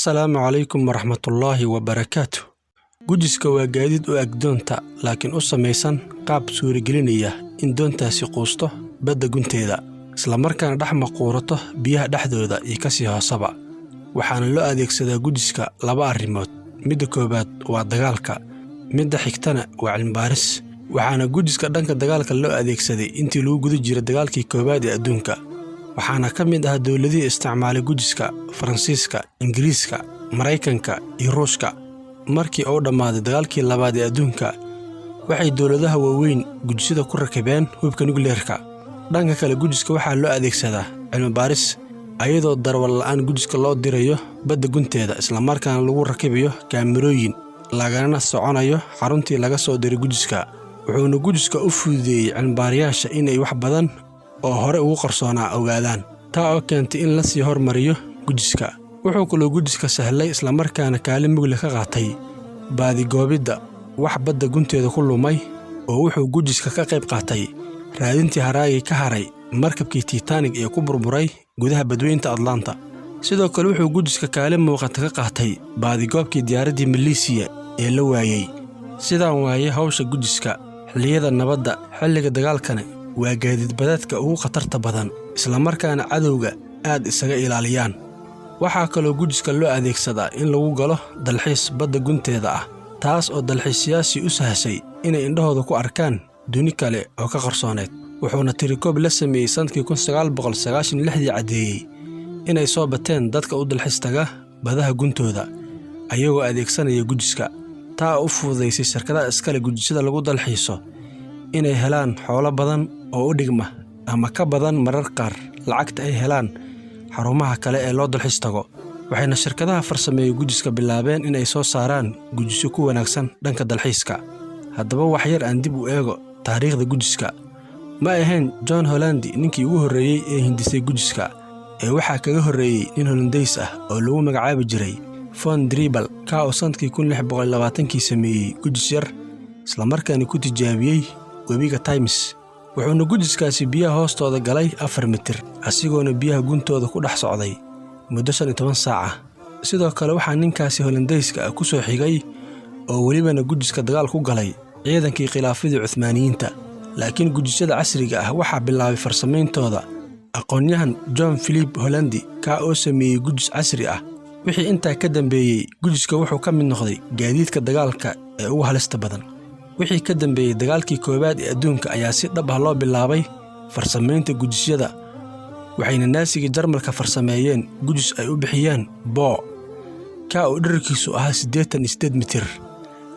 Asalaamu calaykum waraxmatullaahi wabarakaatu. Gujiska waa gaadiid u eg doonta, laakiin u samaysan qaab suuragelinaya in doontaasi quusto badda gunteeda, islamarkaana dhex maquurato biyaha dhexdooda iyo ka sii hoosaba. Waxaana loo adeegsadaa gujiska laba arrimood. Midda koowaad waa dagaalka, midda xigtana waa cilmibaaris. Waxaana gujiska dhanka dagaalka loo adeegsaday intii lagu guda jiray dagaalkii koowaad ee adduunka. Waxaana ka mid ah dowladihii isticmaalay gujiska Faransiiska, Ingiriiska, Maraykanka iyo Ruushka. Markii uu dhammaaday dagaalkii labaad ee adduunka, waxay dowladaha waaweyn gujisyada ku rakibeen hubka nukliyeerka. Dhanka kale, gujiska waxaa loo adeegsadaa cilmi-baaris, ayadoo darwal la'aan gujiska loo dirayo badda gunteeda, islamarkaana lagu rakibayo kaamirooyin, lagana soconayo xaruntii laga soo diray gujiska. Wuxuuna gujiska u fududeeyey cilmibaarayaasha inay wax badan oo hore ugu qarsoonaa ogaadaan, taa oo keentay in la sii hormariyo gujiska. Wuxuu kaloo gujiska sahlay islamarkaana kaalin mug leh ka qaatay baadigoobidda wax badda gunteeda ku lumay, oo wuxuu gujiska ka qayb qaatay raadintii haraagii ka haray markabkii Titanic ee ku burburay gudaha badweynta Atlanta. Sidoo kale wuxuu gujiska kaalin muuqata ka qaatay baadigoobkii diyaaraddii Maleesiya ee la waayey. Sidaan waaye hawsha gujiska xilliyada nabadda, xilliga dagaalkana waa gaadiid badeedka ugu khatarta badan, islamarkaana cadowga aad isaga ilaaliyaan. Waxaa kaloo gujiska loo adeegsadaa in lagu galo dalxiis badda gunteeda ah, taas oo dalxiisayaashii u sahashay inay indhahooda ku arkaan duni kale oo ka qarsooneed. Wuxuuna tirikoob la sameeyey sanadkii 1996dii caddeeyey inay soo bateen dadka u dalxiis taga badaha guntooda ayagoo adeegsanaya gujiska, taa oo u fududaysay shirkadaha iskale gujisyada lagu dalxiiso inay helaan xoolo badan oo u dhigma ama ka badan marar qaar lacagta ay helaan xarumaha kale ee loo dalxiis tago. Waxayna shirkadaha farsameeya gujiska bilaabeen inay soo saaraan gujisyo ku wanaagsan dhanka dalxiiska. Haddaba wax yar aan dib u eego taariikhda gujiska. Ma ahayn John Hollandi ninkii ugu horreeyey ee hindisay gujiska, ee waxaa kaga horreeyey nin Hollandays ah oo lagu magacaabi jiray Von Drebbel, kaa oo sanadkii 1620kii sameeyey gujis yar, islamarkaana ku tijaabiyey webiga Thames. Wuxuuna gujiskaasi biyaha hoostooda galay 4 mitir, asigoona biyaha guntooda ku dhex socday muddo 15 saac ah. Sidoo kale waxaa ninkaasi Hollandayska ah ku soo xigay oo welibana gujiska dagaal ku galay ciidankii khilaafadii Cuthmaaniyiinta. Laakiin gujisyada casriga ah waxaa bilaabay farsameyntooda aqoonyahan John Philip Hollandi, kaa oo sameeyey gujis casri ah. Wixii intaa ka dambeeyey, gujiska wuxuu ka mid noqday gaadiidka dagaalka ee ugu halista badan. Wixii ka dambeeyey dagaalkii koowaad ee adduunka ayaa si dhab ah loo bilaabay farsamaynta gujisyada, waxayna naasigii Jarmalka farsameeyeen gujis ay u bixiyeen Boo, kaa oo dhererkiisu ahaa 88 mitir,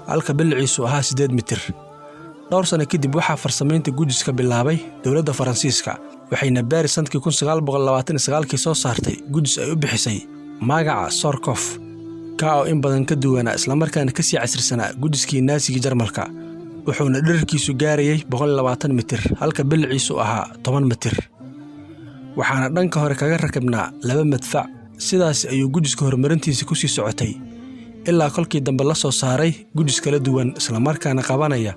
halka billiciisu ahaa 8 mitir. Dhowr sano kadib waxaa farsamaynta gujiska bilaabay dowladda Faransiiska, waxayna Paris sanadkii 1929kii soo saartay gujis ay u bixisay magaca Sorkof, kaa oo in badan ka duwanaa islamarkaana ka sii casrisanaa gujiskii naasigii Jarmalka. Wuxuuna dhererkiisu gaarayay 120 mitir, halka billiciisu ahaa 10 mitir. Waxaana dhanka hore kaga rakibnaa 2 madfac. Sidaas ayuu gujiska horumarintiisa ku sii socotay ilaa kolkii dambe la soo saaray gujis kala duwan, islamarkaana qabanaya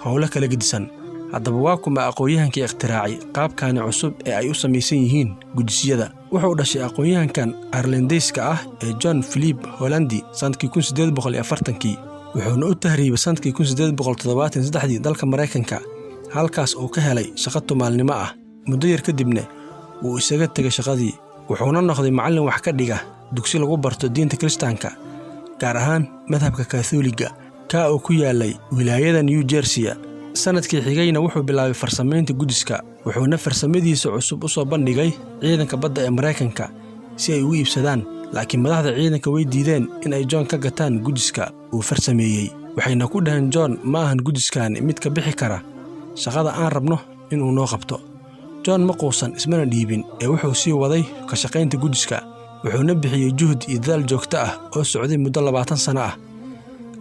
howlo kala gedisan. Haddaba waa kuma aqoonyahankii ikhtiraacay qaabkani cusub ee ay u samaysan yihiin gujisyada? Wuxuu dhashay aqoonyahankan Airlandayska ah ee John Philip Hollandi sanadkii 1840kii. Wuxuuna u tahriibay sanadkii 1873dii dalka Maraykanka, halkaas uu ka helay shaqo tumaalnimo ah. Muddo yar kadibna wuu isaga tegay shaqadii, wuxuuna noqday macallin wax ka dhiga dugsi lagu barto diinta Kiristaanka, gaar ahaan madhabka Kaathooliga, kaa oo ku yaalay wilaayada New Jersey. Sanadkii xigayna wuxuu bilaabay farsamaynta gujiska, wuxuuna farsamadiisa cusub u soo bandhigay ciidanka badda ee Maraykanka si ay ugu iibsadaan. Laakiin madaxda ciidanka way diideen in ay John ka gataan gujiska uu farsameeyey. Waxayna ku dhaheen John, ma ahan gujiskaani mid ka bixi kara shaqada aan rabno inuu noo qabto. John ma quusan, ismana dhiibin, ee wuxuu sii waday ka shaqaynta gujiska, wuxuuna bixiyey juhdi iyo dadaal joogto ah oo socday muddo 20 sano ah.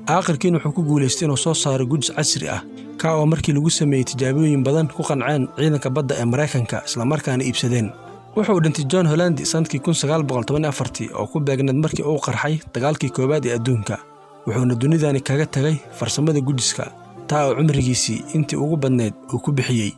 Aakhirkiina wuxuu ku guulaystay inuu soo saaro gujis casri ah, kaa oo markii lagu sameeyey tijaabooyin badan ku qanceen ciidanka badda ee Maraykanka, islamarkaana iibsadeen. Wuxuu dhintay John Hollandi sanadkii 1914 oo ku beegneed markii uu qarxay dagaalkii koowaad ee adduunka. Wuxuuna dunidani kaga tagay farsamada gujiska, taa oo cumrigiisii intii ugu badneed uu ku bixiyey.